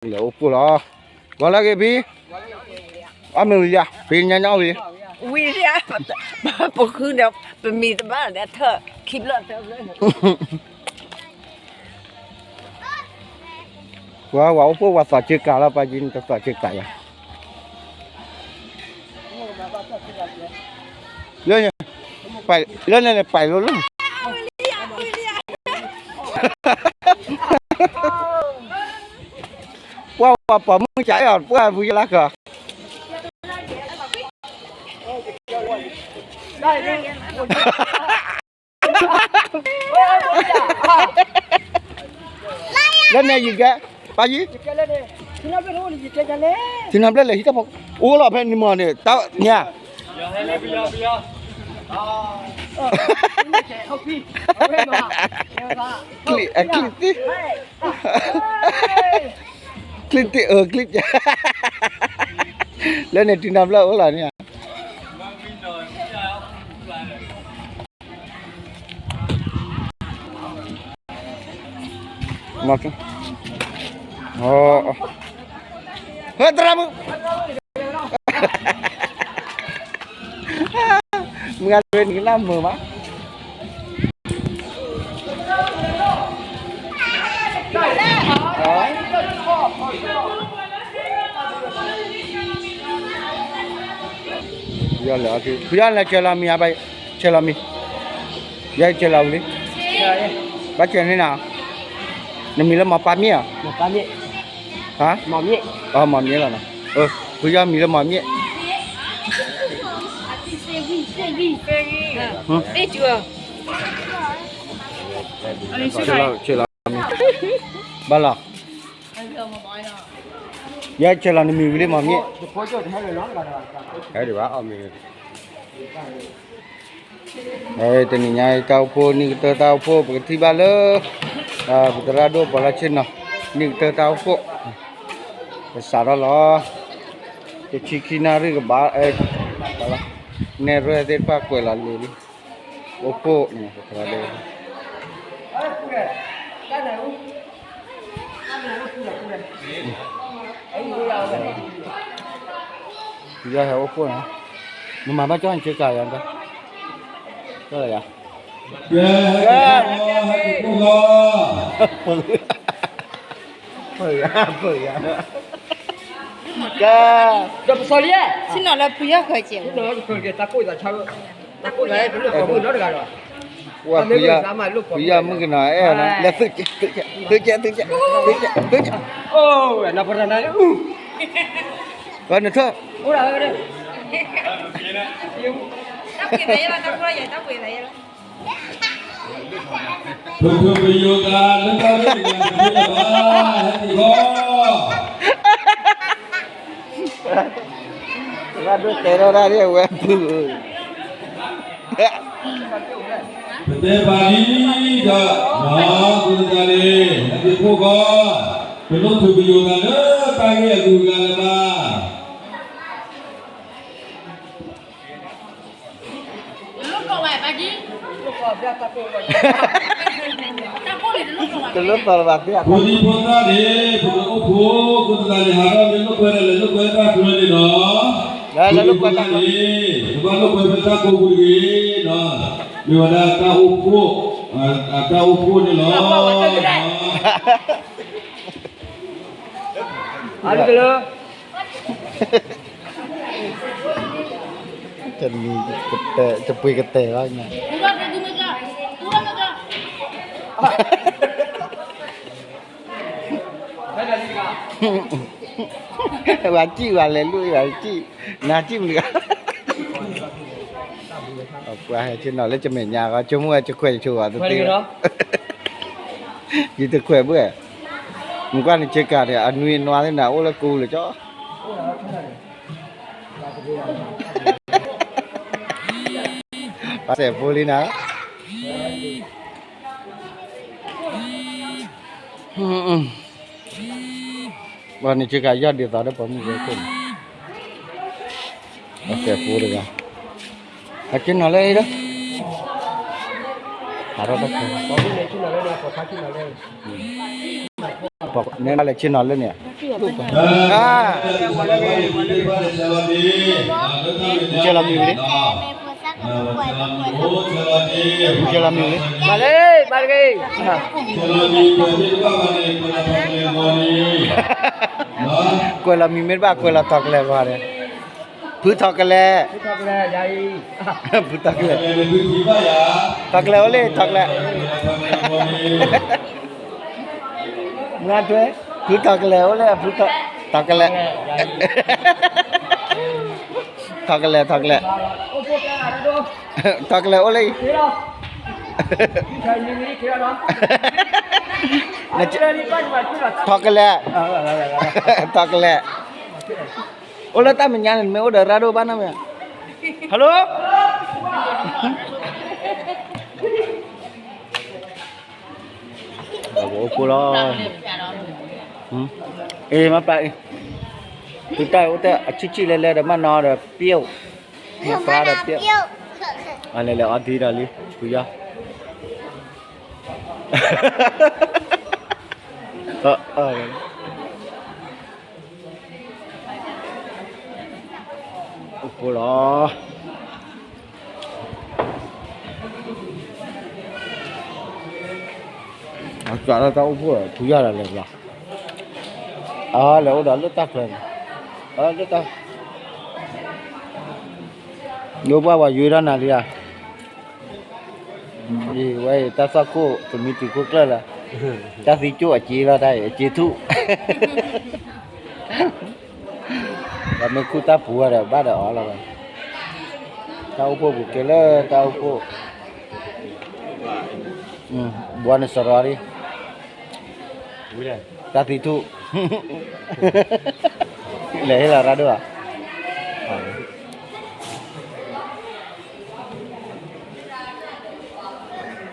လဲၤအိၣ်ဖှိၣ်လီၤ. ဂီၤလၢဂ့ၤဖံ, အီၣ်မ့ၤဝံၤလံဧါ, ဖံညါညါအီၣ်ဝံၤလံ, ဝံၤလံဧါ, ပဃုဒီး ပမံၤတဘၣ်ဒီးထၢၣ် ခံဘျီၣ်သၢဘျီၣ်န့ၣ် ပှၤဝဲအိၣ်ဖှိၣ်ဝဲသီၣ်ဆ့ကၤလီၤ ပှၤယံၤနတသီၣ်ဆ့ကၤယၤ, လၢန့ၣ် ပာ်လီၤလၢ ပှၤပှၤပိာ်မုၣ်ကအဲၣ်အီၤ ပှၤဖုယလါကီး လၢန့ၣ်ယကဲ, ပၢ်ယံၤ, ထံနဘျၢၣ်လဲၤဟံးတၢ်ဖီ, အိၣ်လီၤဖဲန့ၣ်မ့ၢ်န့ၣ် တၢ်ညါ, ကျံၣ်အကျံၣ်သံ, ကျံၣ်သံအကျံၣ်, လၢန့ၣ်ထံနဘျၢၣ်အိၣ်လီၤန့ၣ် ဟဲသရၣ်မုၣ်, မုၢ်ဂၤတရံးနံၤကနၣ်မုာ်မး, ဖုယီၢ်လဲၤအီၣ်က့ၤ, ဖုယီၢ်လဲၤဆဲးလီၤမံၤဧါ, ဆဲးလီၤမံၤ, ယဲဆဲးလီၤဝံၤလံ, ဘၣ်ဆဲးန့ၢ်နၤ, နမံၤလၢမီၤပၢ်မြင့်ဧါ, ဟါ, မီၤမြင့်လီၤနီၤ, ဖုယီၢ်မံၤလၢမီၤမြင့်, ဆဲးလီၤ, ဆဲးလီၤမံၤ, ဘၣ်လီၤ ယဲဆဲးလီၤနမံၤဝံၤလံမီၤမြင့်, တနံၤညါတၢ်အိၣ်ဖှိၣ် နံၣ်ကတၢၢ်တၢ်အိၣ်ဖှိၣ် ပကထံၣ်ဘၣ်လၢ ပသရၣ်ဒိၣ်ပှၤလၢဆ့ၣ်နီၤ နံၣ်ကတၢၢ်တၢ်အိၣ်ဖှိၣ် ကစးထီၣ်လီၤ တဆံခံနၣ်ရံၣ်ကဘၣ် နဲၣ်ရွဲၣ်သ့ၣ်တဖၣ်ကွဲးလီၤလံၤလံ အိၣ်ဖှိၣ်န့ၣ် ပသရၣ်ဒိၣ် ယဟဲအိၣ်ဖှိၣ်န့ၣ် နမၤဘၣ်ကၠီနဆ့ကၤယၤ ကၠီယၤ ကဲ ပၢ်ယၤ ပၢ်ယၤ ကဲ ဒီးပစီလံ ဆ့ၣ်နီၤလၢဖုယီၢ်ဃၢၤစဲး တၢ်ကိၢ်သးဆါ တၢ်ကိၢ်သးလၢပလၢပှၤမုၣ်နီတဂၤဒီး ဖုယီၢ် ဖုယီၢ်မုၣ်ကနီၤအဲၣ်လီၤ လၢသုကဲ သုကဲ သုကဲ သုကဲ သုကဲ အိၣ်ဝဲနီၢ်ပရၢနၤလၢ ဝဲနထၢၣ် အိၣ်ဒၣ်ဝဲ တၢ်ပှ့ၤသးယဲလီၤ တၢ်ပှ့ၤသးယဲလီၤ ပထူပယိာ်သးလၢတၢ်ဂ့ၢ်တဂၤတသ့လၢၤဘၣ် ဟဲတံၤဃီ တၢ်ဒိၣ်တဲထီၣ်တၢ်ဒ်အဝဲပုၢ် ပတဲပာ်လံဒီး မၤအီၤသတးန့ၣ် ဟဲတံၤဖိဃီ ပလိၣ်ထူပယိာ်သးလၢတၢ်ဂ့ၢ်အဂုၤအဂၤလၢၤဘၣ် တလိၣ်သီလၢၤဘၣ်သ့ၣ် ဖိဒံဖိသၣ်န့ၣ် ပကအိၣ်ဖှိၣ် ဖိသၣ်န့ၣ် ဟးထီၣ်မ့ၢ်လိာ်ကွဲဒီးလဲၤလိာ်ကွဲတၢ်ချၢန့ၣ်လီၤ ဖိဒံဖိသၣ်န့ၣ် ပဘၣ်လိာ်ကွဲဖဲတၢ်ကိးပူၤတဂ့ၤဒီး မ့ၢ်ဝဲဒၣ်တၢ်အိၣ်ဖှိၣ် တၢ်အိၣ်ဖှိၣ်န့ၣ်လီၤ တနံၤကတဲ တပှ့ၤကတဲလီၤညါ ဝၤစံၣ်ဝဲလဲၤလိာ်ဝဲစံၣ် နၤစံၣ်မနုၤ ပှၤဟဲဆ့ၣ်နီၤလၢကမဲာ်ညါကီ ဆိကမိၣ်ဝဲကခွဲးဆိဝဲတသ့ ယတခွဲးဘၣ် မ့ၢ်ကွၢ်နဆ့ကၤဒီး အနွံအနွါသ့ၣ်နၤ အိၣ်လၢကူလၢာ်ကၠီ ပှၤစဲးဖိလံနၤ ပှၤနဆ့ကၤယီၢ်ဒ်သိးဒီးပိာ်မုၣ်ဝဲခိၣ်န့ၣ် ပှၤစဲးဖိတဂၤ အက့ၤနီၤလၢအံၤဒီး ဟးထီၣ်တၢ်ခဲ ပိာ်မုၣ်န့ၣ်ဆ့ၣ်နီၤလၢန့ၣ် ပိာ်ခွါဆ့ၣ်နီၤလၢ န့ၣ်လဲၤဆ့ၣ်နီၤလၢန့ၣ်, ကဲလီၤမံၤဝံၤလံ, ကဲလီၤမံၤဝံၤလံ, မၤလၢ မၤတဂ့ၤ, ကွဲးလီၤမံၤမ့ၢ်တဘၣ် ကွဲးလီၤထီၣ်ကလဲာ်ဘၣ်ဒီး, ဖုထီၣ်ကလဲာ်, ဖုထီၣ်ကလဲာ်, ထီၣ်ကလဲာ်အိၣ်လံ ထီၣ်ကလဲာ်, မၤထွဲ, ဖုထီၣ်ကလဲာ်အိၣ်လံ ဖုထီၣ်ကလဲာ်, ထီၣ်ကလဲာ် ထီၣ်ကလဲာ်, ထီၣ်ကလဲာ်အိၣ်လံအံၤ, ထီၣ်ကလဲာ်, ထီၣ်ကလဲာ်, အိၣ်လၢတၢ်မဲာ်ညါန့ၣ် မ့ၢ်အိၣ်ဒီးရၣ်ဒိၣ်ဘၣ်နီတမံၤ, hello, အိၣ်ဖိလီၤ, အ့ မ့ၢ်ပျၢ်အံၤ, သုတၢ်အိၣ်တၢ်အဆံၣ်ဆံၣ်လဲၤလဲၤဒီး မ့ၢ်နီၤဒီးပျိၣ်, မ့ၢ်ပျၢ်ဒီးပျိၣ်, လဲၤလဲၤအီၤဒံဒီးလံ ဖုယီၤ အိၣ်ဖိလီၤ, အစးထီၣ်တၢ်အိၣ်ဖှိၣ် ဖုယီၤဒီးလဲၤဘျီ, အလဲၤအိၣ်ဒီးလၢတၢ်ချၢန့ၣ်, လၢတၢ်, ယိပှၢ်ပှၤယွၤထီၣ်နၤလံဧါ, ဝဲအံၤတၢ်သွၣ်ခိၣ် သမံသံးခိၣ်ကျၢၢ်လၢ, တၢ်သံကၠိၣ်အစ့လီၤ တၢ်အံၤ အစ့ထူၣ်, ပှၤမ့ၢ်ခူၣ်တၢ်ပူၤဒီးဘၣ်ဒီးအီၤလီၤ, တၢ်အိၣ်ဖှိၣ်ပူၤကဲလၢတၢ်အိၣ်ဖှိၣ်, ဘှီန့ၣ်စရီလံ, တၢ်သံထူၣ်, လဲၤဟ့ၣ်လီၤရၣ်ဒိၣ်ဧါ.